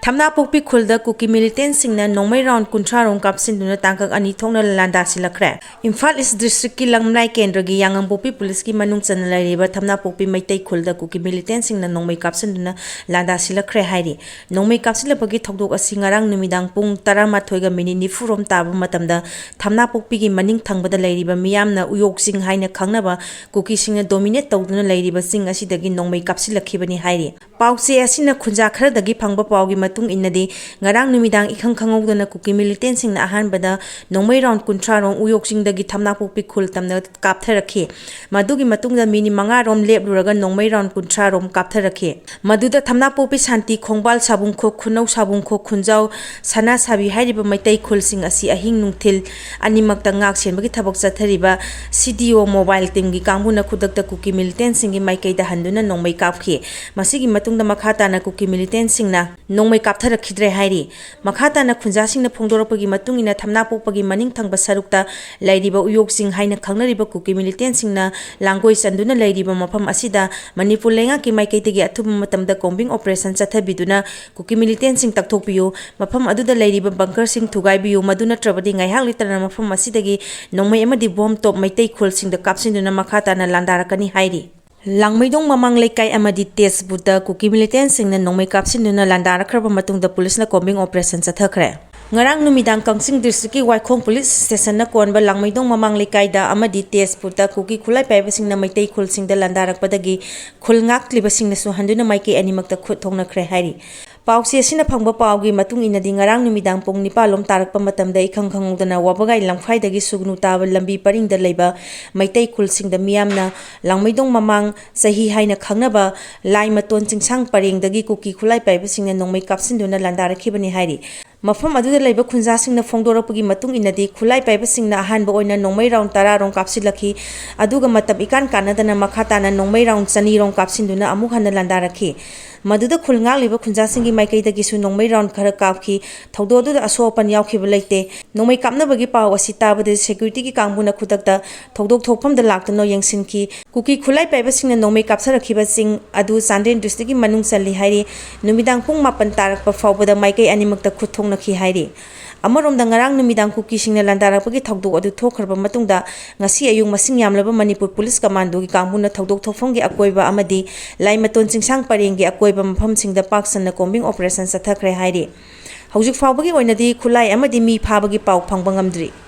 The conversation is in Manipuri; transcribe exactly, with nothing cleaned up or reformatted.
ꯊꯝꯅꯥꯄꯣꯛꯄꯤ ꯈꯨꯜꯗ ꯀꯨꯀꯤ ꯃꯤꯂꯤꯇꯦꯟꯁꯤꯡꯅ ꯅꯣꯡꯃꯩ ꯔꯥꯎꯟ ꯀꯨꯟꯊ꯭ꯔꯥ ꯔꯣꯝ ꯀꯥꯞꯁꯤꯟꯗꯨꯅ ꯇꯥꯡꯀꯛ ꯑꯅꯤ ꯊꯣꯛꯅ ꯂꯥꯟꯗꯥ ꯁꯤꯜꯂꯛꯈ꯭ꯔꯦ꯫ ꯏꯝꯐꯥꯜ ꯏꯁ ꯗꯤꯁꯇ꯭ꯔꯤꯛꯀꯤ ꯂꯝꯂꯥꯏ ꯀꯦꯟꯗ꯭ꯔꯒꯤ ꯌꯥꯉꯝꯄꯣꯛꯄꯤ ꯄꯨꯂꯤꯁꯀꯤ ꯃꯅꯨꯡ ꯆꯟꯅ ꯂꯩꯔꯤꯕ ꯊꯝꯅꯥꯄꯣꯛꯄꯤ ꯃꯩꯇꯩ ꯈꯨꯜꯗ ꯀꯨꯀꯤ ꯃꯤꯂꯤꯇꯦꯟꯁꯤꯡꯅ ꯅꯣꯡꯃꯩ ꯀꯥꯞꯁꯤꯟꯗꯨꯅ ꯂꯥꯟꯗꯥ ꯁꯤꯜꯂꯛꯈ꯭ꯔꯦ ꯍꯥꯏꯔꯤ꯫ ꯅꯣꯡꯃꯩ ꯀꯥꯞꯁꯤꯜꯂꯛꯄꯒꯤ ꯊꯧꯗꯣꯛ ꯑꯁꯤ ꯉꯔꯥꯡ ꯅꯨꯃꯤꯗꯥꯡ ꯄꯨꯡ ꯇꯔꯥꯃꯥꯊꯣꯏꯒ ꯃꯤꯅꯤꯠ ꯅꯤꯐꯨ ꯔꯣꯝ ꯇꯥꯕ ꯃꯇꯝꯗ ꯊꯝꯅꯥꯄꯣꯛꯄꯤꯒꯤ ꯃꯅꯤꯡ ꯊꯪꯕꯗ ꯂꯩꯔꯤꯕ ꯃꯤꯌꯥꯝꯅ ꯎꯌꯣꯛ ꯆꯤꯡ ꯍꯥꯏꯅ ꯈꯪꯅꯕ ꯀꯨꯀꯤꯁꯤꯡꯅ ꯗꯣꯃꯤꯅꯦꯠ ꯇꯧꯗꯨꯅ ꯂꯩꯔꯤꯕ ꯆꯤꯡ ꯑꯁꯤꯗꯒꯤ ꯅꯣꯡꯃꯩ ꯀꯥꯞꯁꯤꯜꯂꯛꯈꯤꯕꯅꯤ ꯍꯥꯏꯔꯤ꯫ ꯄꯥꯎꯆꯦ ꯑꯁꯤꯅ ꯈꯨꯟꯖꯥ ꯈꯔꯗꯒꯤ ꯐꯪꯕ ꯄꯥꯎꯒꯤ ꯃꯇꯨꯡ ꯏꯟꯅꯗꯤ, ꯉꯔꯥꯡ ꯅꯨꯃꯤꯗꯥꯡ ꯏꯈꯪ ꯈꯪꯍꯧꯗꯅ ꯀꯨꯀꯤ ꯃꯤꯂꯤꯇꯦꯟꯁꯤꯡꯅ ꯑꯍꯥꯟꯕꯗ ꯅꯣꯡꯃꯩ ꯔꯥꯎꯟ ꯀꯨꯟꯊ꯭ꯔꯥ ꯔꯣꯝ ꯎꯌꯣꯛ ꯆꯤꯡꯗꯒꯤ ꯊꯝꯅꯥꯄꯣꯛꯄꯤ ꯈꯨꯜ ꯇꯝꯅ ꯀꯥꯞꯊꯔꯛꯈꯤ꯫ ꯃꯗꯨꯒꯤ ꯃꯇꯨꯡꯗ ꯃꯤꯅꯤꯠ ꯃꯉꯥ ꯔꯣꯝ ꯂꯦꯞꯂꯨꯔꯒ ꯅꯣꯡꯃꯩ ꯔꯥꯎꯟ ꯀꯨꯟꯊ꯭ꯔꯥ ꯔꯣꯝ ꯀꯥꯞꯊꯔꯛꯈꯤ꯫ ꯃꯗꯨꯗ ꯊꯝꯅꯥꯄꯣꯛꯄꯤ ꯁꯥꯟꯇꯤ, ꯈꯣꯡꯕꯥꯜ ꯁꯥꯕꯨꯡꯈꯣꯛ, ꯈꯨꯅꯧ ꯁꯥꯕꯨꯡꯈꯣꯛ, ꯈꯨꯟꯖꯥꯎ, ꯁꯅꯥꯁꯥꯕꯤ ꯍꯥꯏꯔꯤꯕ ꯃꯩꯇꯩ ꯈꯨꯜꯁꯤꯡ ꯑꯁꯤ ꯑꯍꯤꯡ ꯅꯨꯡꯊꯤꯜ ꯑꯅꯤꯃꯛꯇ ꯉꯥꯛ ꯁꯦꯟꯕꯒꯤ ꯊꯕꯛ ꯆꯠꯊꯔꯤꯕ ꯁꯤ ꯗꯤ ꯑꯣ ꯃꯣꯕꯥꯏꯜ ꯇꯤꯝꯒꯤ ꯀꯥꯡꯕꯨꯅ ꯈꯨꯗꯛꯇ ꯀꯨꯀꯤ ꯃꯤꯂꯤꯇꯦꯟꯁꯤꯡꯒꯤ ꯃꯥꯏꯀꯩꯗ ꯍꯟꯗꯨꯅ ꯅꯣꯡꯃꯩ ꯀꯥꯞꯈꯤ꯫ ꯃꯁꯤꯒꯤ ꯃꯇꯨꯡꯗ ꯃꯈꯥ ꯇꯥꯅ ꯀꯨꯀꯤ ꯃꯤꯂꯤꯇꯦꯟꯁꯤꯡꯅ ꯅꯣꯡꯃꯩ ꯀꯥꯞꯊꯔꯛꯈꯤꯗ꯭ꯔꯦ ꯍꯥꯏꯔꯤ꯫ ꯃꯈꯥ ꯇꯥꯅ ꯈꯨꯟꯖꯥꯁꯤꯡꯅ ꯐꯣꯡꯗꯣꯔꯛꯄꯒꯤ ꯃꯇꯨꯡ ꯏꯟꯅ, ꯊꯝꯅꯥꯄꯣꯛꯄꯒꯤ ꯃꯅꯤꯡ ꯊꯪꯕ ꯁꯔꯨꯛꯇ ꯂꯩꯔꯤꯕ ꯎꯌꯣꯛ ꯆꯤꯡ ꯍꯥꯏꯅ ꯈꯪꯅꯔꯤꯕ ꯀꯨꯀꯤ ꯃꯤꯂꯤꯇꯦꯟꯁꯤꯡꯅ ꯂꯥꯡꯒꯣꯏ ꯆꯟꯗꯨꯅ ꯂꯩꯔꯤꯕ ꯃꯐꯝ ꯑꯁꯤꯗ ꯃꯅꯤꯄꯨꯔ ꯂꯩꯉꯥꯛꯀꯤ ꯃꯥꯏꯀꯩꯗꯒꯤ ꯑꯊꯨꯕ ꯃꯇꯝꯗ ꯀꯣꯝꯕꯤꯡ ꯑꯣꯄꯔꯦꯁꯟ ꯆꯠꯊꯕꯤꯗꯨꯅ ꯀꯨꯀꯤ ꯃꯤꯂꯤꯇꯦꯟꯁꯤꯡ ꯇꯛꯊꯣꯛꯄꯤꯌꯨ, ꯃꯐꯝ ꯑꯗꯨꯗ ꯂꯩꯔꯤꯕ ꯕꯪꯀꯔꯁꯤꯡ ꯊꯨꯒꯥꯏꯕꯤꯌꯨ, ꯃꯗꯨ ꯅꯠꯇ꯭ꯔꯕꯗꯤ ꯉꯥꯏꯍꯥꯛ ꯂꯩꯇꯅ ꯃꯐꯝ ꯑꯁꯤꯗꯒꯤ ꯅꯣꯡꯃꯩ ꯑꯃꯗꯤ ꯕꯣꯝ ꯇꯣꯞ ꯃꯩꯇꯩ ꯈꯨꯜꯁꯤꯡꯗ ꯀꯥꯞꯁꯤꯟꯗꯨꯅ ꯃꯈꯥ ꯇꯥꯅ ꯂꯥꯟꯗꯥꯔꯛꯀꯅꯤ ꯍꯥꯏꯔꯤ꯫ ꯂꯥꯡꯃꯩꯗꯣꯡ ꯃꯃꯥꯡ ꯂꯩꯀꯥꯏ ꯑꯃꯗꯤ ꯇꯦꯖꯄꯨꯔꯗ ꯀꯨꯀꯤ ꯃꯤꯂꯤꯇꯦꯟꯁꯤꯡꯅ ꯅꯣꯡꯃꯩ ꯀꯥꯞꯁꯤꯟꯗꯨꯅ ꯂꯥꯟꯗꯥꯔꯛꯈ꯭ꯔꯕ ꯃꯇꯨꯡꯗ ꯄꯨꯂꯤꯁꯅ ꯀꯣꯝꯕꯤꯡ ꯑꯣꯄꯔꯦꯁꯟ ꯆꯠꯊꯈ꯭ꯔꯦ꯫ ꯉꯔꯥꯡ ꯅꯨꯃꯤꯗꯥꯡ ꯀꯛꯆꯤꯡ ꯗꯤꯁꯇ꯭ꯔꯤꯛꯀꯤ ꯋꯥꯏꯈꯣꯡ ꯄꯨꯂꯤꯁ ꯁ꯭ꯇꯦꯁꯟꯅ ꯀꯣꯟꯕ ꯂꯥꯡꯃꯩꯗꯣꯡ ꯃꯃꯥꯡ ꯂꯩꯀꯥꯏꯗ ꯑꯃꯗꯤ ꯇꯦꯖꯄꯨꯔꯗ ꯀꯨꯀꯤ ꯈꯨꯠꯂꯥꯏ ꯄꯥꯏꯕꯁꯤꯡꯅ ꯃꯩꯇꯩ ꯈꯨꯜꯁꯤꯡꯗ ꯂꯥꯟꯗꯥꯔꯛꯄꯗꯒꯤ ꯈꯨꯜ ꯉꯥꯛꯂꯤꯕꯁꯤꯡꯅꯁꯨ ꯍꯟꯗꯨꯅ ꯃꯥꯏꯀꯩ ꯑꯅꯤꯃꯛꯇ ꯈꯨꯠ ꯊꯣꯛꯅꯈ꯭ꯔꯦ ꯍꯥꯏꯔꯤ꯫ ꯄꯥꯎꯆꯦ ꯑꯁꯤꯅ ꯐꯪꯕ ꯄꯥꯎꯒꯤ ꯃꯇꯨꯡ ꯏꯟꯅꯗꯤ, ꯉꯔꯥꯡ ꯅꯨꯃꯤꯗꯥꯡ ꯄꯨꯡ ꯅꯤꯄꯥꯟ ꯂꯣꯝ ꯇꯥꯔꯛꯄ ꯃꯇꯝꯗ ꯏꯈꯪ ꯈꯪꯍꯧꯗꯅ ꯋꯥꯕꯒꯥꯏ ꯂꯝꯈꯥꯏꯗꯒꯤ ꯁꯨꯒꯅꯨ ꯇꯥꯕ ꯂꯝꯕꯤ ꯄꯔꯤꯡꯗ ꯂꯩꯕ ꯃꯩꯇꯩ ꯈꯨꯜꯁꯤꯡꯗ ꯃꯤꯌꯥꯝꯅ ꯂꯥꯡꯃꯩꯗꯣꯡ ꯃꯃꯥꯡ ꯆꯍꯤ ꯍꯥꯏꯅ ꯈꯪꯅꯕ ꯂꯥꯏ ꯃꯇꯣꯟ ꯆꯤꯡꯁꯥꯡ ꯄꯔꯦꯡꯗꯒꯤ ꯀꯨꯀꯤ ꯈꯨꯠꯂꯥꯏ ꯄꯥꯏꯕꯁꯤꯡꯅ ꯅꯣꯡꯃꯩ ꯀꯥꯞꯁꯤꯟꯗꯨꯅ ꯂꯥꯟꯗꯥꯔꯛꯈꯤꯕꯅꯤ ꯍꯥꯏꯔꯤ꯫ ꯃꯐꯝ ꯑꯗꯨꯗ ꯂꯩꯕ ꯈꯨꯟꯖꯥꯁꯤꯡꯅ ꯐꯣꯡꯗꯣꯔꯛꯄꯒꯤ ꯃꯇꯨꯡ ꯏꯟꯅꯗꯤ, ꯈꯨꯠꯂꯥꯏ ꯄꯥꯏꯕꯁꯤꯡꯅ ꯑꯍꯥꯟꯕ ꯑꯣꯏꯅ ꯅꯣꯡꯃꯩ ꯔꯥꯎꯟ ꯇꯔꯥ ꯔꯣꯝ ꯀꯥꯞꯁꯤꯜꯂꯛꯈꯤ꯫ ꯑꯗꯨꯒ ꯃꯇꯝ ꯏꯀꯥꯟ ꯀꯥꯟꯅꯗꯅ ꯃꯈꯥ ꯇꯥꯅ ꯅꯣꯡꯃꯩ ꯔꯥꯎꯟ ꯆꯅꯤ ꯔꯣꯝ ꯀꯥꯞꯁꯤꯟꯗꯨꯅ ꯑꯃꯨꯛ ꯍꯟꯅ ꯂꯥꯟꯗꯥꯔꯛꯈꯤ꯫ ꯃꯗꯨꯗ ꯈꯨꯜ ꯉꯥꯛꯂꯤꯕ ꯈꯨꯟꯖꯥꯁꯤꯡꯒꯤ ꯃꯥꯏꯀꯩꯗꯒꯤꯁꯨ ꯅꯣꯡꯃꯩ ꯔꯥꯎꯟ ꯈꯔ ꯀꯥꯞꯈꯤ꯫ ꯊꯧꯗꯣꯛ ꯑꯗꯨꯗ ꯑꯁꯣꯛ ꯑꯄꯟ ꯌꯥꯎꯈꯤꯕ ꯂꯩꯇꯦ꯫ ꯅꯣꯡꯃꯩ ꯀꯥꯞꯅꯕꯒꯤ ꯄꯥꯎ ꯑꯁꯤ ꯇꯥꯕꯗ ꯁꯦꯀ꯭ꯌꯨꯔꯤꯇꯤꯒꯤ ꯀꯥꯡꯕꯨꯅ ꯈꯨꯗꯛꯇ ꯊꯧꯗꯣꯛ ꯊꯣꯛꯐꯝꯗ ꯂꯥꯛꯇꯨꯅ ꯌꯦꯡꯁꯤꯟꯈꯤ꯫ ꯀꯨꯀꯤ ꯈꯨꯠꯂꯥꯏ ꯄꯥꯏꯕꯁꯤꯡꯅ ꯅꯣꯡꯃꯩ ꯀꯥꯞꯊꯔꯛꯈꯤꯕꯁꯤꯡ ꯑꯗꯨ ꯆꯥꯟꯗꯦꯜ ꯗꯤꯁꯇ꯭ꯔꯤꯛꯀꯤ ꯃꯅꯨꯡ ꯆꯜꯂꯤ ꯍꯥꯏꯔꯤ꯫ ꯅꯨꯃꯤꯗꯥꯡ ꯄꯨꯡ ꯃꯥꯄꯟ ꯇꯥꯔꯛꯄ ꯐꯥꯎꯕꯗ ꯃꯥꯏꯀꯩ ꯑꯅꯤꯃꯛꯇ ꯈꯨꯠ ꯊꯣꯛꯅꯈꯤ ꯍꯥꯏꯔꯤ꯫ ꯑꯃꯔꯣꯝꯗ, ꯉꯔꯥꯡ ꯅꯨꯃꯤꯗꯥꯡ ꯀꯨꯀꯤꯁꯤꯡꯅ ꯂꯥꯟꯗꯥꯔꯛꯄꯒꯤ ꯊꯧꯗꯣꯛ ꯑꯗꯨ ꯊꯣꯛꯈ꯭ꯔꯕ ꯃꯇꯨꯡꯗ, ꯉꯁꯤ ꯑꯌꯨꯛ ꯃꯁꯤꯡ ꯌꯥꯝꯂꯕ ꯃꯅꯤꯄꯨꯔ ꯄꯨꯂꯤꯁ ꯀꯃꯥꯟꯗꯣꯒꯤ ꯀꯥꯡꯕꯨꯅ ꯊꯧꯗꯣꯛ ꯊꯣꯛꯐꯝꯒꯤ ꯑꯀꯣꯏꯕ ꯑꯃꯗꯤ ꯂꯥꯏꯃꯇꯣꯟ ꯆꯤꯡꯁꯥꯡ ꯄꯔꯦꯡꯒꯤ ꯑꯀꯣꯏꯕ ꯃꯐꯝꯁꯤꯡꯗ ꯄꯥꯛ ꯁꯟꯅ ꯀꯣꯝꯕꯤꯡ ꯑꯣꯄꯔꯦꯁꯟ ꯆꯠꯊꯈ꯭ꯔꯦ ꯍꯥꯏꯔꯤ꯫ ꯍꯧꯖꯤꯛ ꯐꯥꯎꯕꯒꯤ ꯑꯣꯏꯅꯗꯤ ꯈꯨꯠꯂꯥꯏ ꯑꯃꯗꯤ ꯃꯤ ꯐꯥꯕꯒꯤ ꯄꯥꯎ ꯐꯪꯕ ꯉꯝꯗ꯭ꯔꯤ꯫